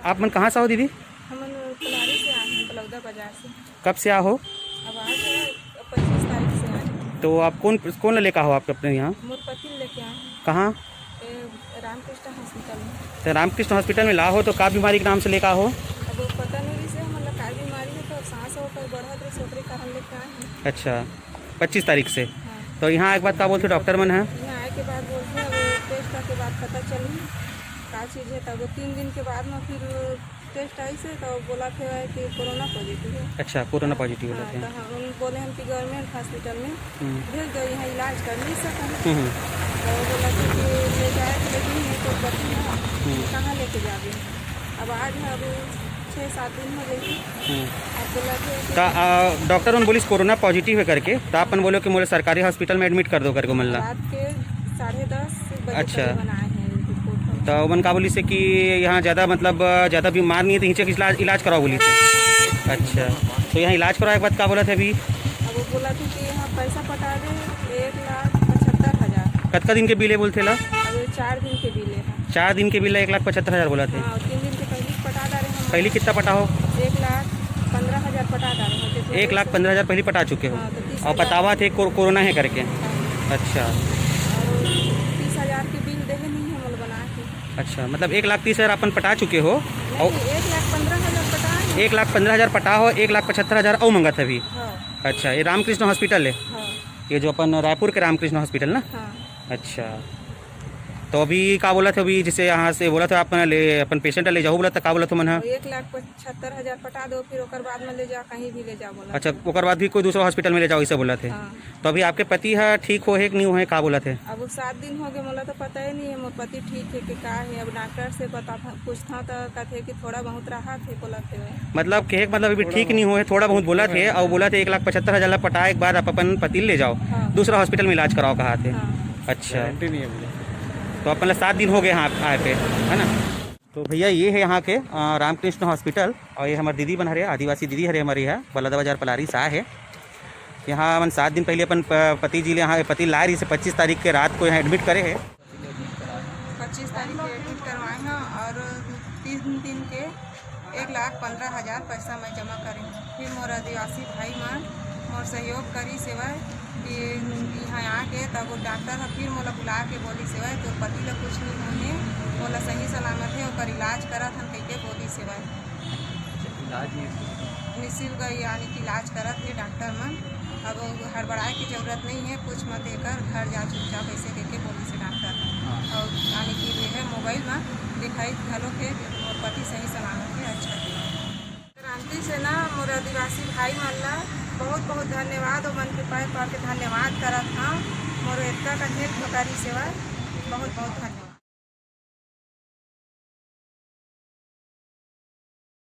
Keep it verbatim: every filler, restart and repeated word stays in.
आप मन कहाँ से हो दीदी? हमन पलारी से आए हैं, बलौदा बाजार से। कब से आ हो? अब आज है, पच्चीस तारीख से आए हैं। तो आप कौन, कौन लेके हो आप अपने यहाँ? मोर पति लेके आए हैं। कहाँ? ए, रामकृष्ण हॉस्पिटल में। तो रामकृष्ण हॉस्पिटल में ला हो तो का बीमारी के नाम से लेके हो? अब वो पता नहीं रही से हमन ला का बीमारी है, तो सांस ओकर बढ़त रही, ओकरे कारण लेके आए हैं। अच्छा, पच्चीस तारीख से। हाँ। तो यहाँ एक बात का बोलते डॉक्टर मन है? यहाँ आए के बाद बोलते हैं, अब टेस्ट के बाद पता चलही का चीज़ है, तब तीन दिन के बाद में फिर टेस्ट आई से तो बोला थे कि कोरोना पॉजिटिव है। अच्छा, कोरोना पॉजिटिव हाँ, बोला थे। तो हम बोले हम कि गवर्नमेंट हॉस्पिटल में हम्म। भेज दो, यहाँ इलाज कर नहीं सकते। हम्म, हम्म। तो बोला थे कि ले जाए थे, लेकिन ये तो पति है, हम्म। कहाँ लेके जाबे? अब आज है, अब छः सात दिन हो गई। हम्म। अब बोला थे कि तो, आ, डॉक्टर उन बोलिस कोरोना पॉजिटिव है करके, तो आप मन बोलो कि मोला सरकारी हॉस्पिटल में एडमिट कर दो करके मन ला। रात के साढ़े दस बजे अच्छा। करीबन आए हैं रिपोर्ट हम। तो उमन का बोलिस कि यहाँ ज़्यादा, मतलब, ज़्यादा बीमार नहीं है, तो इलाज, इलाज कराओ बोलिस। अच्छा, तो यहाँ इलाज कराओ के बाद का बोला थे अभी? अब वो बोला था कि यहाँ पैसा पटा दे एक लाख पचहत्तर हज़ार। कतका दिन के बिल है बोलते ला? अब ये चार दिन के बिल है। चार दिन के बिल ला एक लाख पचहत्तर हज़ार बोला थे। हाँ, तीन दिन के पहले पटा डाले हम। पहले कितना पटा हो? एक लाख पन्द्रह हज़ार पटा डाले हम। एक लाख पन्द्रह हज़ार पहले पटा चुके हो? हाँ, तो तीस हज़ार। और बतावा थे को-, कोरोना है करके? हाँ। अच्छा। और तीस हज़ार के बिल देहे नहीं है मोला बना के। अच्छा, मतलब एक लाख तीस हज़ार अपन पटा चुके हो? नहीं, और एक लाख पन्द्रह हज़ार पटा है। एक लाख पन्द्रह हज़ार पटा हो, एक लाख पचहत्तर हज़ार और मंगत है अभी? हाँ। अच्छा, ये रामकृष्ण हॉस्पिटल है? हाँ। ये जो अपन रायपुर के रामकृष्ण हॉस्पिटल ना? हाँ। अच्छा, तो अभी का बोला था, अभी जैसे यहाँ से बोला था आप ले, अपन पेशेंट ले जाओ बोला था, का बोला था मन हा? एक लाख पचहत्तर हज़ार पटा दो, फिर ओकर बाद में ले जा, कहीं भी ले जा बोला अच्छा, था। ओकर बाद भी कोई दूसरा हॉस्पिटल में ले जाओ, ऐसे बोला थे। हाँ। तो अभी आपके पति हा ठीक हो है कि नहीं हो है, का बोला थे? अब वो सात दिन हो गए, मोला तो पता ही नहीं है मोर पति ठीक है कि का है। अब डॉक्टर से बता, पूछता तो कहते कि थोड़ा बहुत रहा थे, बोला थे। मतलब कहे के मतलब अभी ठीक नहीं हुए, थोड़ा बहुत बोला थे और बोला थे एक लाख पचहत्तर हज़ार ला पटाए के बाद आप अपन पति ले जाओ, हाँ। दूसरा हॉस्पिटल में इलाज कराओ कहा थे। हाँ। अच्छा। गारंटी नहीं है बोला। तो अपन ला सात दिन हो गए यहाँ आए पे, है ना? तो भैया ये है यहाँ के, अ, रामकृष्ण हॉस्पिटल और ये हमारे दीदी बन हरे, आदिवासी दीदी हरे हमारे यहाँ बलौदा बाजार पलारी से आए है। यहाँ हमन सात दिन पहले अपन प-, पति जी ले यहाँ पति लाए रही से पच्चीस तारीख के रात को यहाँ एडमिट करे है। पच्चीस तारीख के एडमिट करवाए हैं और तीन दिन के एक लाख पन्द्रह हज़ार पैसा मैं जमा करें। फिर मोर आदिवासी भाई मन मोर सहयोग करी सेवा कि यहाँ आके तब वो डॉक्टर ह फिर मोला बुला के बोली सेवा, "तोर पति ला कुछ नहीं होने, मोला सही सलामत है, ओकर इलाज करत हन," कहिके बोली सेवा। इलाज निःशुल्क यानी कि इलाज करत हे डॉक्टर मन। अब हड़बड़ाए के जरूरत नहीं है, कुछ मत एकर, घर जा चुपचाप, ऐसे कहिके बोलिस हे डॉक्टर। हाँ। और यानी कि ये है मोबाइल में दिखाई घलो के मोर पति सही सलामत है, अच्छा है। क्रांति से ना मोर आदिवासी भाई मन ला बहुत बहुत धन्यवाद, ओमन के पैर पड़ के धन्यवाद करत हाँ। मोर इतना का हेल्प करी सेवा, बहुत बहुत धन्यवाद।